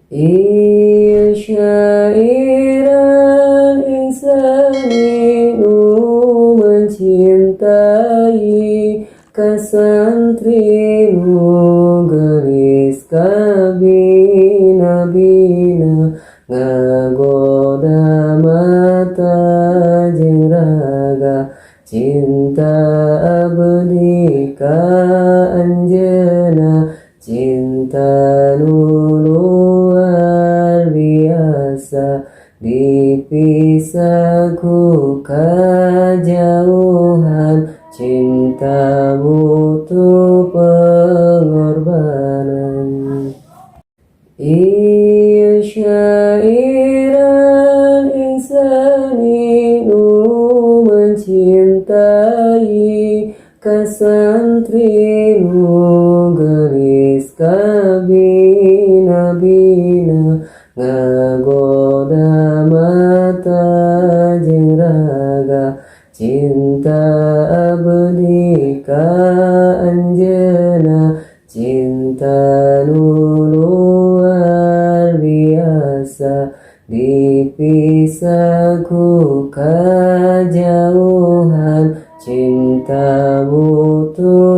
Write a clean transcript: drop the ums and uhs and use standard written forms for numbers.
Ieu syairan insani nu mencintai ka santri nu geulis kabina-bina, ngagoda mata jeung raga. Cinta abdi ka anjeunna, cinta nu luar biasa. Dipisah ku kajauhan, cinta butuh pengorbanan. Ieu syairan insani nu mencintai ka santri nu geulis kabina-bina, ngagoda mata jeung raga. Cinta abdi ka anjeunna, cinta nu luar biasa. Dipisah ku kajauhan, cinta butuh